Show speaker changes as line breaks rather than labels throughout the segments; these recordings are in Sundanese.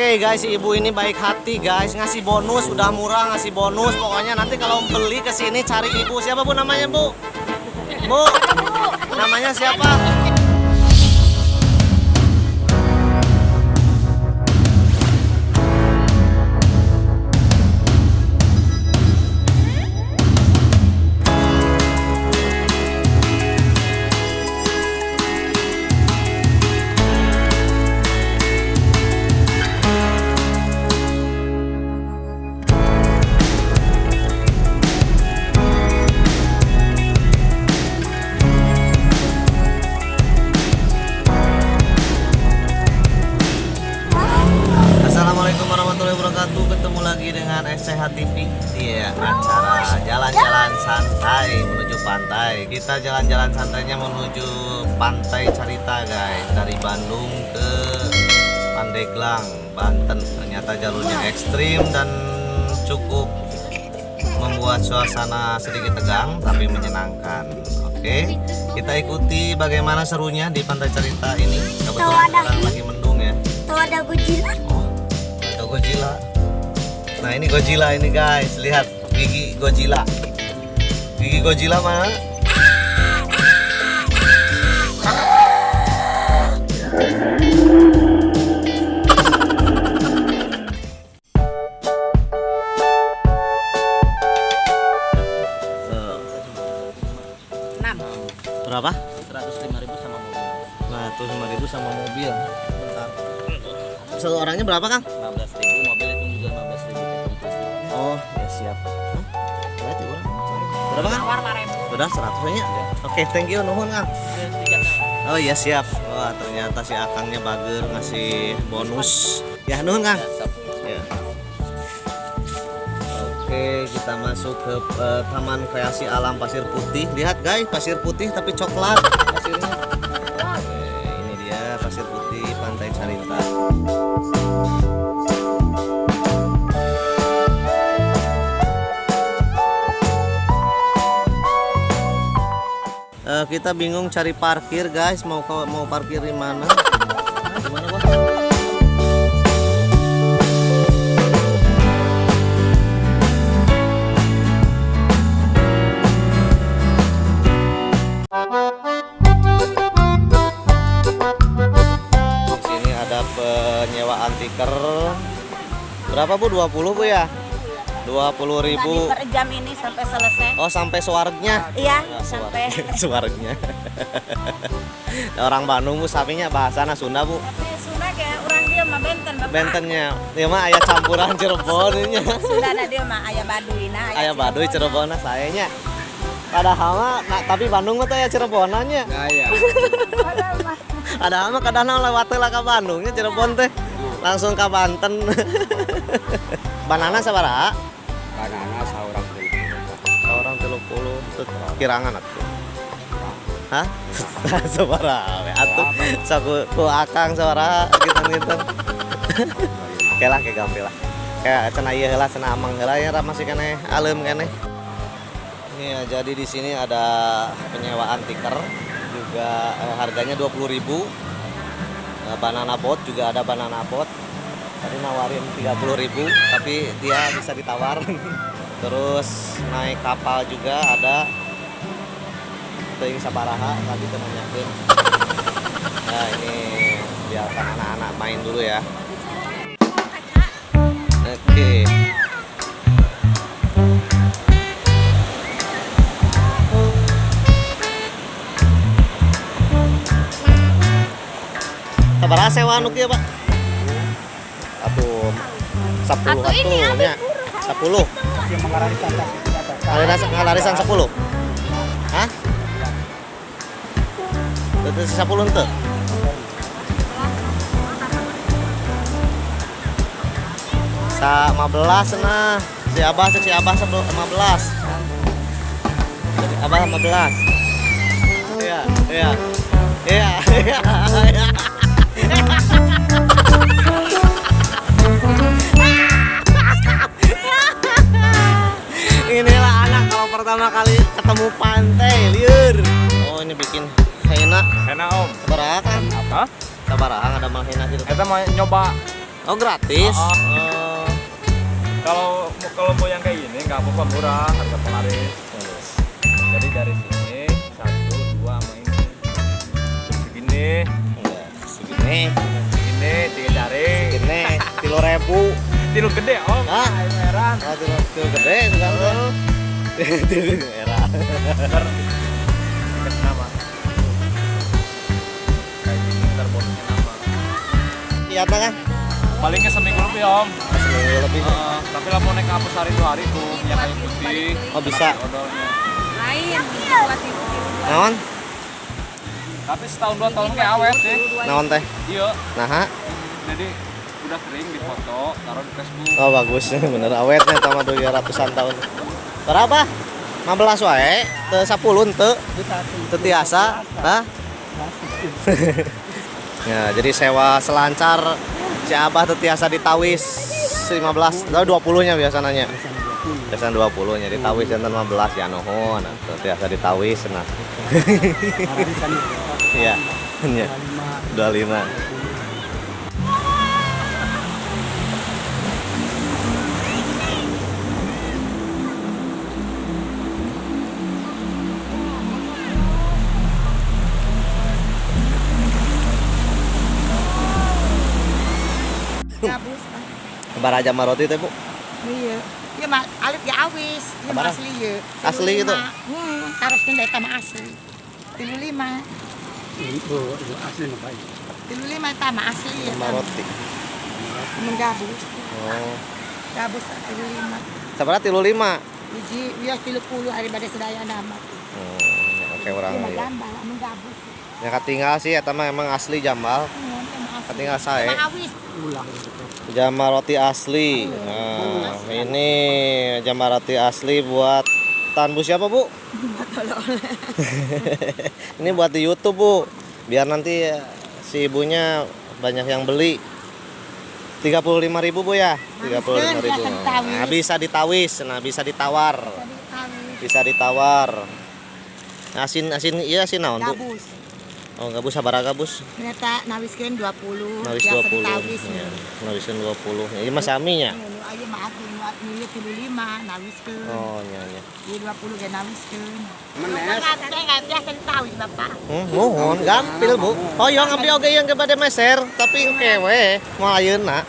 Oke guys, si ibu ini baik hati guys, ngasih bonus, udah murah ngasih bonus. Pokoknya nanti kalau beli ke sini cari ibu. Siapa bu namanya bu? Bu, namanya siapa? Assalamualaikum warahmatullahi wabarakatuh. Ketemu lagi dengan SCH TV. Iya, acara jalan-jalan santai menuju pantai. Kita jalan-jalan santainya menuju Pantai Carita guys, dari Bandung ke Pandeglang, Banten. Ternyata jalurnya ekstrim dan cukup membuat suasana sedikit tegang tapi menyenangkan. Oke, kita ikuti bagaimana serunya di Pantai Carita ini. Kebetulan sekarang lagi mendung ya.
Tuh ada Godzilla.
Oh, ada Godzilla. Nah, ini Godzilla ini guys. Lihat gigi Godzilla. Gigi Godzilla mana?
Enam.
Berapa?
105.000 sama mobil.
105.000 sama mobil. Bentar. Satu orangnya berapa, Kang?
15.000, mobil itu juga 15.000 hitung tujuh.
Oh, ya siap. Hah? Berarti orang. Berapa, Kang? Udah 100 nya. Oke, thank you nuhun, Kang. Oh iya siap. Wah, ternyata si Akangnya bager ngasih bonus. Ya, nuhun, Kang. Ya. Oke, kita masuk ke Taman Kreasi Alam Pasir Putih. Lihat guys, pasir putih tapi coklat pasirnya. Oke, ini dia Pasir Putih Pantai Carita. Kita bingung cari parkir guys, mau parkir di mana? Di mana, Bos? Di sini ada penyewaan tiker. Berapa Bu? 20 Bu ya? 20.000.
Per jam ini sampai selesai.
Oh, sampai suaranya.
Iya,
Nah,
sampai.
Suaranya. Orang Bandung Bu sapinya bahasana Sunda Bu.
Tapi Sunda kayak orang dia mah benten Bapak.
Bentennya. Dia mah aya campuran Cirebon nya.
Sunda na dia mah aya Baduy na.
Aya Baduy Cirebon sayanya. Padahal mah nah, tapi Bandung mah teh aya Cirebonannya.
Gaya.
Padahal mah kadang lewat lah ke Bandungnya Cirebon teh. Langsung ke Banten. Banana sabaraha?
Banana saurang 30.
Saurang 30 kirangan atuh. Hah? Sabaraha we atuh. Sok ku akang sabaraha gitu-gitu. Oke lah, kayak gampil lah. Kayak cenah ieu heula, cenah amang heula ya masih keneh aleum keneh. Iya, jadi di sini ada penyewaan tiker juga, harganya 20.000. Banana boat juga ada, banana boat. Tadi nawarin 30.000 tapi dia bisa ditawar. Terus naik kapal juga ada. Teuing sabaraha tadi teu nanyakeun. Nah, ini biarkan anak-anak main dulu ya. Oke. Sabaraha sewa nu kieu, Pak? Atuh 10
Atuh ini
atuh nya. 10. Ngalarisan 10. Hah? Terus 10 henteu? Sa 15 nah. Si Abah cek si Abah 15. Jadi Abah 15. Iya, iya. Iya, iya, iya. Inilah anak kalau pertama kali ketemu pantai, liur. Oh, ini bikin henna.
Henna, Om.
Sabaraha kan?
Apa?
Sabaraha ada mah henna gitu.
Eta mah nyoba.
Oh, gratis.
Oh.
Oh.
Kalau kalau mau yang kayak gini nggak apa-apa, murah, harga pelaris. Jadi dari sini 1, 2 sama ini. Segini,
Enggak, segini.
segini 3 jari.
Segini 3.000.
Tilu gede, Om.
Hah?
Air merah.
Oh, tilu gede sekarang. Tilu merah.
Ntar dikasih nama. Kayak gini ntar bonusnya nama.
Iya kan?
Palingnya seminggu lebih, Om.
Seminggu lebih.
Tapi lah mau naik ke hapus hari 2 hari tuh minyak kayu putih.
Oh, bisa.
Odolnya.
Lain buat ibu.
Naon?
Tapi setahun 2 tahun kayak awet sih.
Naon teh?
Iya.
Nah,
Jadi udah kering dipoto, taruh di Facebook.
oh bagus, bener awetnya sama 200-an tahun. Berapa? 15 wae, teu 10 teu. Teu tiasa, hah? Ya, jadi sewa selancar si Abah teu tiasa ditawis 15 atau 20-nya biasanya. Biasanya 20-nya ditawis janten 15 ya nuhun, teu tiasa ditawis nah. Iya. Iya. 25.
Gabus. Ah.
Sabaraha jama roti teh, Bu?
Iya. Iya mah alit ya awis. Iya mah
Sabaraha?
asli ya.
Asli gitu?
Taroskeun da eta mah asli. 35.
Asli mah baik.
35 eta mah asli ya.
Jama roti.
Mun gabus.
Oh.
Gabus 35.
Sabaraha 35?
Hiji wios 30 hari bade sedaya nama.
Oke urang
Ieu mah
ieu.
jambal amun gabus.
Ya katinggal sih eta mah emang asli jambal.
Eta mah asli.
Katinggal sae.
Mah awis.
Ulang gitu.
Jama roti asli. Nah, ini jama roti asli buat bu siapa, Bu? Ini buat di YouTube, Bu. Biar nanti si ibunya banyak yang beli. 35.000, Bu ya? 35.000. Nah, bisa ditawis, nah bisa ditawar. Bisa ditawar. Asin asin iya asin naon, Bu?
Gabus.
Oh, gabus sabaraha gabus?
Ternyata nawiskeun 20.
Nawis
biasa
20.
ditawis.
Ya, nawiskeun 20. Ieu mah sami nya.
Nu aya mah atuh nu ieu 35 nawiskeun.
Oh, nya nya.
Ieu 20 ge nawiskeun.
Menes.
Teh nggak biasa ditawis Bapak.
Nuhun, gampil, Bu. Hoyong abdi oge yang bade meser, tapi engke we moal ayeuna.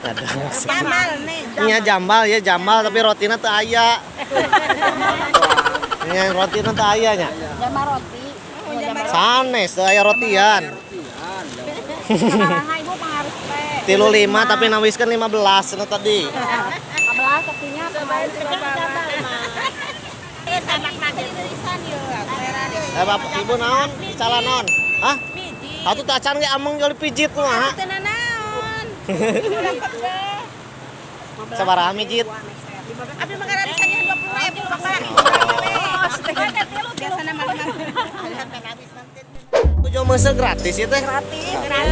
Ada.
Jambal nih.
Nya jambal ya jambal tapi rotina teu aya. Nya rotina teu aya nya.
Jambal roti.
Sanes teu aya rotian.
Sabaraha Ibu pangarus teh.
35 tapi nawiskeun 15 nu tadi.
15 artinya kemarin
Eh Bapak Ibu naon? Cala naon? Hah? Atuh teh acan ge ameng jol pijit kumaha? Sabaraha mijit?
Abi mah kararisannya 20.000 Bapak. Biasana mah
Tujuh mese gratis ya teh?
gratis.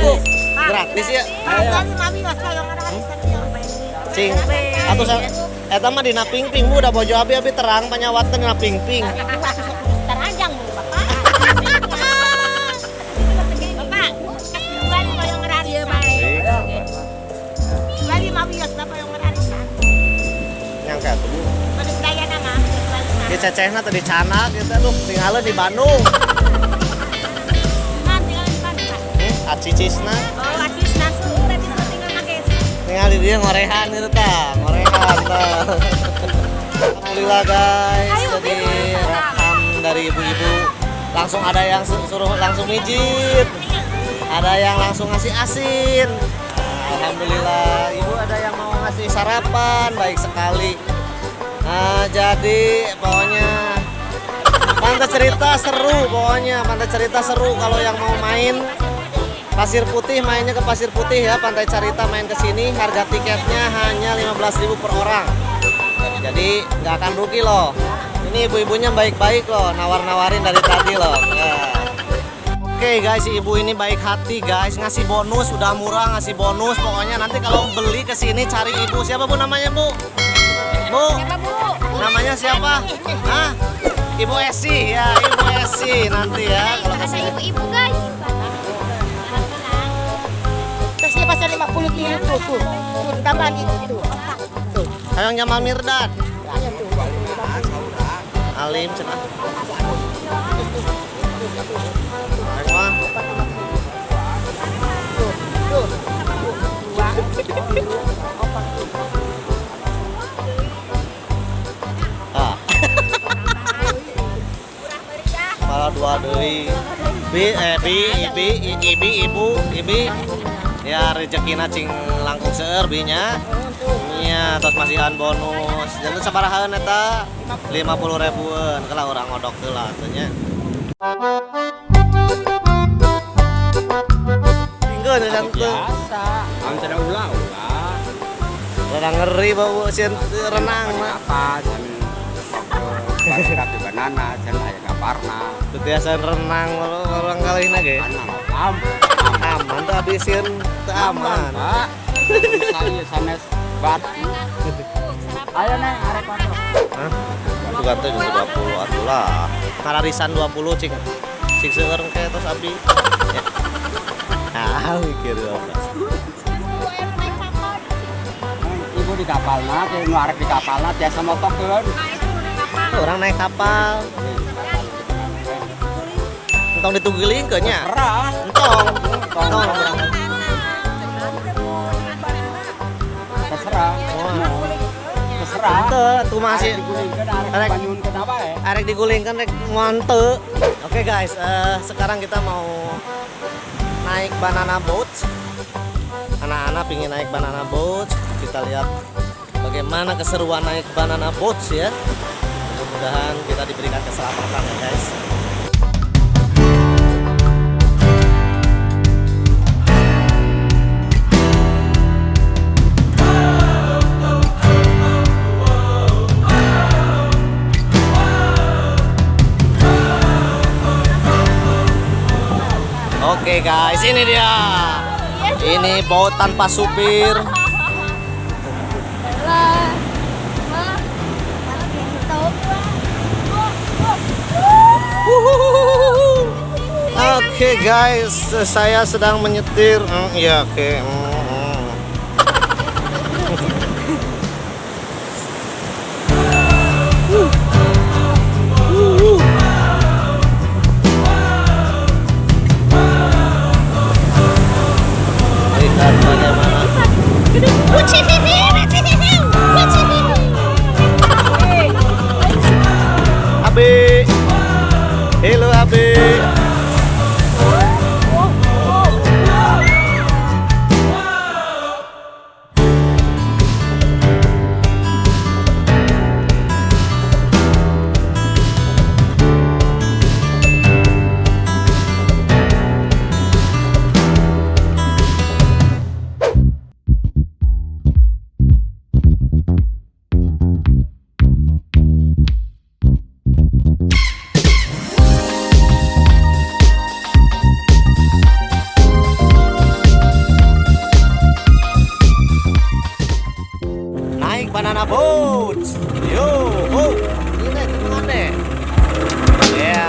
Bu, gratis ya? Cing. Atuh eta mah dina ping-ping Bu, da bojo abi abi terang panyawatna dina ping-ping.
Teranjang Bu Bapak. Bapak, bali hoyong ngarisan. Bali mah wios Bapak hoyong ngarisan.
Nyangka tuh Bu.
Bade sedayana mah.
Di cecehna teh di Canak gitu aduh tinggalin di Bandung.
Tinggal di mana, Pak?
Acicisna
Oh, acisna seueur acisna tinggal make.
tinggal di dia ngorehan gitu tah, ngorehan tah. Alhamdulillah guys, jadi rekam dari ibu-ibu langsung ada yang suruh langsung mijit, ada yang langsung ngasih asin. Alhamdulillah, ibu ada yang mau ngasih sarapan, baik sekali. Nah, jadi pokoknya Pantai Cerita seru, pokoknya Pantai Cerita seru kalau yang mau main Pasir Putih mainnya ke Pasir Putih ya, Pantai Carita main ke sini, harga tiketnya hanya 15.000 per orang. Jadi nggak akan rugi loh. Ini ibu-ibunya baik-baik loh, nawar-nawarin dari tadi loh. Nah. Oke guys, si ibu ini baik hati guys, ngasih bonus, udah murah ngasih bonus. Pokoknya nanti kalau beli ke sini cari ibu. Siapa Bu namanya Bu? Bu?
Siapa Bu?
Namanya siapa? Hah? Ibu Esi ya, Ibu Esi nanti ya kalau
Ada
kesini.
ibu-ibu guys.
Terus dia pasal 15 53 tuh tuh. Tuh tambahan itu tuh. Tuh.
Hayang Jamal Mirdad.
Ya tuh.
Alim cenah. Wah.
Tuh, tuh. 2 3 4.
Ah. Malah 2 deui. Bi bi ibi ibi ibu ibi. Ya rezekina cing langkung seueur bi nya. Nya tos masihan bonus. Janten sabarahaeun eta? 50 ribuan. Kala urang ngodok heula atuh nya. Tinggal santuy.
Biasa. Am cenah ulah ulah.
Rada ngeri bau sieun renang mah.
Apa cenah kaki banana cenah aya kaparna.
Teu biasa renang orang kalihna ge. Aman tuh abis sieun teu aman.
Pak. Saya sanes batu. Ayo neng arek patok.
Hah? Bukan teh 20 atuh lah. Kararisan 20 cing. Cing seueur engke tos abdi. Ya. Ah, mikir 12.
Ibu di kapalna, ke nu arek di kapalna tiasa motokeun.
Orang naik kapal. Entong ditugilingkeun nya.
Terserah.
Entong. Entong.
Terserah. Terserah.
Henteu, tuh masih
arek digulingkeun arek
arek digulingkeun rek moal. Oke guys, sekarang kita mau naik banana boat. Anak-anak pingin naik banana boat. Kita lihat bagaimana keseruan naik banana boat ya. Mudah-mudahan kita diberikan keselamatan ya guys. Oke guys, ini dia. Ini boat tanpa supir. Oke guys, saya sedang menyetir. Ya oke. Lihat bagaimana. Abi, hello Abi. Naik banana boat. Yo, ho. Ini teman deh. Ya.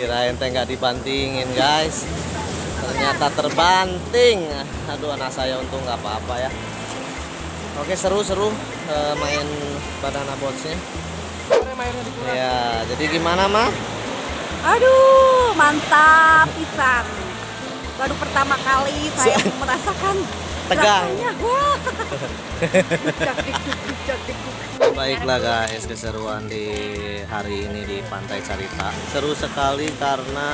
Kirain teh nggak dibantingin guys, ternyata terbanting. Aduh, anak saya untung nggak apa-apa ya. Oke, seru-seru main banana boatnya. Ya, jadi gimana, Mah?
Aduh, mantap pisan. Baru pertama kali saya merasakan
Tegang.
rasanya. Wah. Dak, dik, duk, dik, dak, dik, duk.
Baiklah guys, keseruan di hari ini di Pantai Carita. Seru sekali karena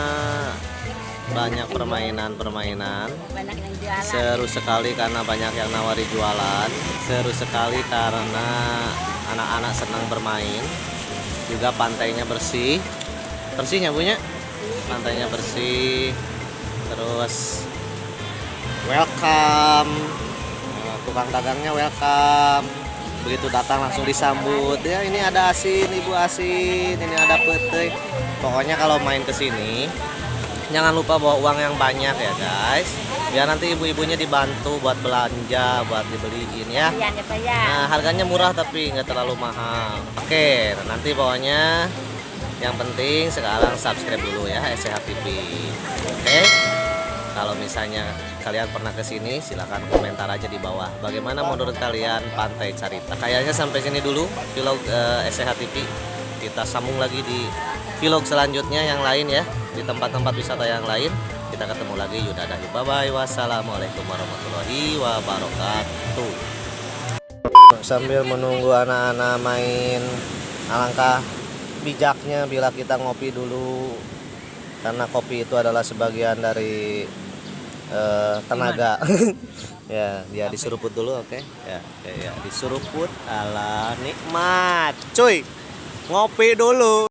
banyak permainan-permainan.
Banyak yang jualan.
Seru sekali karena banyak yang nawari jualan. Seru sekali karena anak-anak senang bermain. Juga pantainya bersih. Bersihnya punya? Pantainya bersih. Terus welcome. Tukang dagangnya welcome. Begitu datang langsung disambut. Ya, ini ada asin, ibu asin, ini ada peuteuy. Pokoknya kalau main ke sini jangan lupa bawa uang yang banyak ya guys. Biar nanti ibu-ibunya dibantu buat belanja, buat dibeliin ya.
Iya ya, Pak ya.
Nah, harganya murah tapi nggak terlalu mahal. Oke, nah nanti pokoknya yang penting sekarang subscribe dulu ya SCH TV. Oke. Kalau misalnya kalian pernah ke sini, silahkan komentar aja di bawah. Bagaimana menurut kalian Pantai Carita? Kayaknya sampai sini dulu vlog SCH TV. Kita sambung lagi di vlog selanjutnya yang lain ya, di tempat-tempat wisata yang lain. Kita ketemu lagi. Yaudah, dah. Bye bye. Wassalamualaikum warahmatullahi wabarakatuh. Sambil menunggu anak-anak main, alangkah bijaknya bila kita ngopi dulu karena kopi itu adalah sebagian dari tenaga. Ya, dia diseruput dulu, oke? Ya, oke ya, diseruput. Ala nikmat. Cuy, ngopi dulu.